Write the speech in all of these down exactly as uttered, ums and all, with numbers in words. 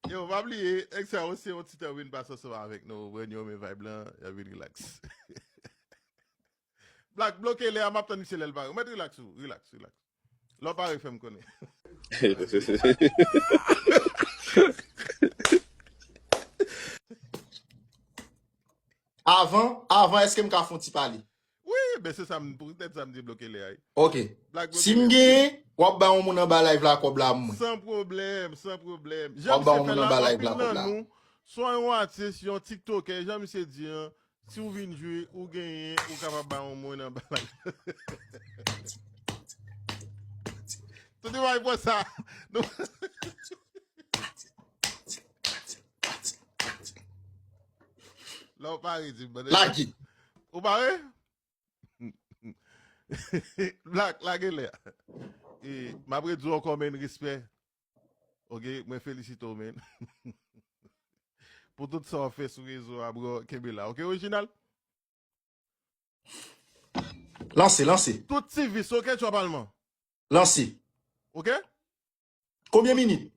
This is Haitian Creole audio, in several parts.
Yo, pa bliye, nèg sa yo se yon ti tan vin pase ansanm avèk nou, pran yo men vibe lan, y ap vin relax. Black, bloke lè a, m ap tann misye lè l pare. Ou mèt relax ou, relax, relax. Lè w pare, fè m konnen. Avan, avan, èske m ka fè yon ti pale? Wi, ben se sa m, poutèt sa m di bloke lè a. Ok. Black, bloke lè a. Si m genyen, w ap bay yon moun anba live la kòb la pou mwen. San pwoblèm, san pwoblèm. W ap bay yon moun anba live la kòb la. Jan misye fè la, anpil nan nou, swa yon atis, yon tiktokè, jan misye di an, si w vin jwe, ou genyen, ou kapab bay yon moun anba live. Tout moun pran sa. Nou Lè w pare, di m, bannann. Lage. Ou pare? Black, lage lè a. E, m ap redi w ankò, men, respè. Ok, mwen felisite w, men. Pou tout sa w fè sou rezo a, bro, kenbe la. Ok, orijinal? Lanse, lanse. Tout ti vis, ok, Trap Alman? Lanse. Ok? Konbyen minit?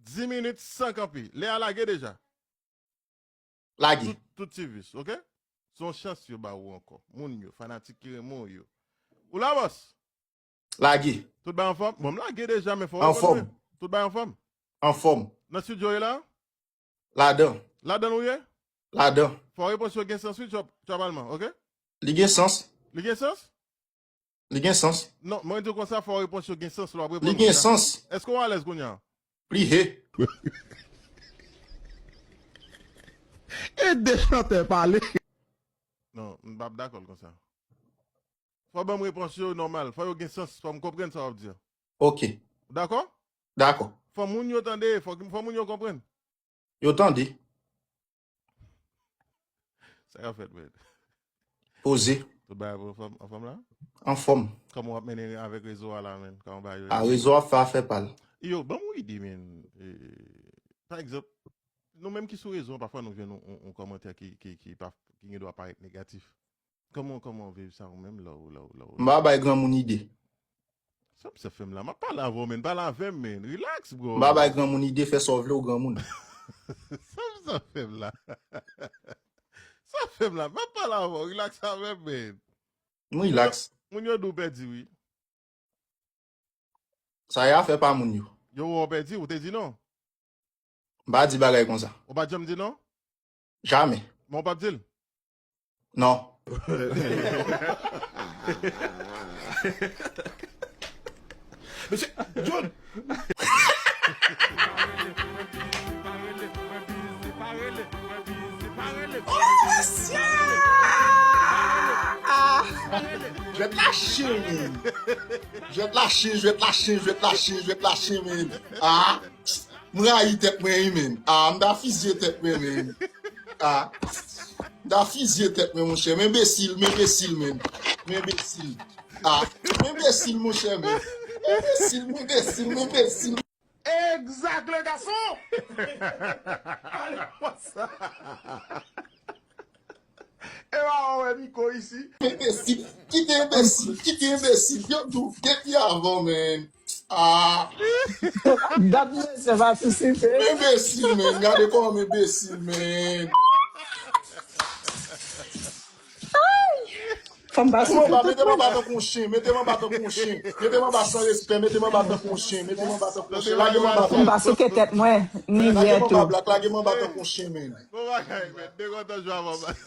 Dis minit san kanpe. Lè a lage deja. Lage. Tout, tout ti vis, ok? Se yon chans yo ba ou ankò. Moun yo, fanatik ki renmen w yo. Ou la, bòs? Lage. Tout bay anfòm? Bon, m lage deja, men fò w reponn mwen. Anfòm. Tout bay anfòm? Anfòm. Nan estidyo w ye la? Ladan. Ladan ou ye? Ladan. Fò repons yo gen sans wi, Trap, Trap Alman, ok? Li gen sans. Li gen sans? Li gen sans. Non, mwen di w konsa, fò repons yo gen sans lè w ap reponn. Li gen sans. Èske w alèz kounye a? Pliye. E de chantè pale. Non, m p ap dakò l konsa. Fò ban m repons yo nòmal. Fò yo gen sans. Fò m konprann sa w ap di a. Ok. Ou dakò? Dakò. Fò moun yo tande. Fò, fò moun yo konprann. Yo tande. Sa k ap fèt, men? Poze. Tout bagay pou anfòm, anfòm la? Anfòm. Kòman w ap mennen avèk rezo a la, men? Kòman bagay yo ye? A, rezo a ap fè afè pa l. Yo, ban m yon ide, men. E, pa egzanp, nou menm ki sou rezo an, pafwa nou jwenn yon, yon, yon kòmantè ki, ki, ki pa, ki gen dwa parèt negatif. Kòman, kòman w viv sa ou menm, lè w, lè w, lè w... M pa bay granmoun ide. Sa misye fè m la? M ap pale avè w, men. Pale avè m, men. Relax, bro. M pa bay granmoun ide, fè sa w vle, ou granmoun. Sa misye fè m la? Sa fè m la? M ap pale avè w, relax avè m, men. M relax. Moun yo di w pèdi, wi. Sa e afè pa moun yo. Yo wè w pèdi, ou te di non? M pa di bagay konsa. Ou pa t janm di non? Jamè. Men w p ap di l? Non. Mesye, John! Oh, mesye! Ah! Jwèt la chen, men. Jwèt la chen, jwèt la chen, jwèt la chen, jwèt la chen, men. Ah! M rayi tèt mwen, wi, men. Ah, m ta fizye tèt mwen, men. Ah. M ta fizye tèt mwen, monchè. M enbesil, m enbesil, men. M enbesil. Ah. M enbesil, monchè, men. M enbesil, m enbesil, m enbesil. Exact, le garçon! Ale konsa. E pa wè Miko isi. Enbesil, kite enbesil, kite enbesil. Yo di w depi avan, men. Ah. Dat mesye patisipe. Enbesil, men. Gade kòman m enbesil, men. Fò m pase. Mete m anba tankou yon chen, mete m anba tankou yon chen, mete m anba san respè, mete m anba tankou yon chen, mete m anba tankou yon chen, lage m anba. Fò m pa souke tèt mwen, milyè tou. Lage m anba, Black, lage m anba tankou yon chen, men. Bon bagay, men. Dekontan jwe avè w, baz.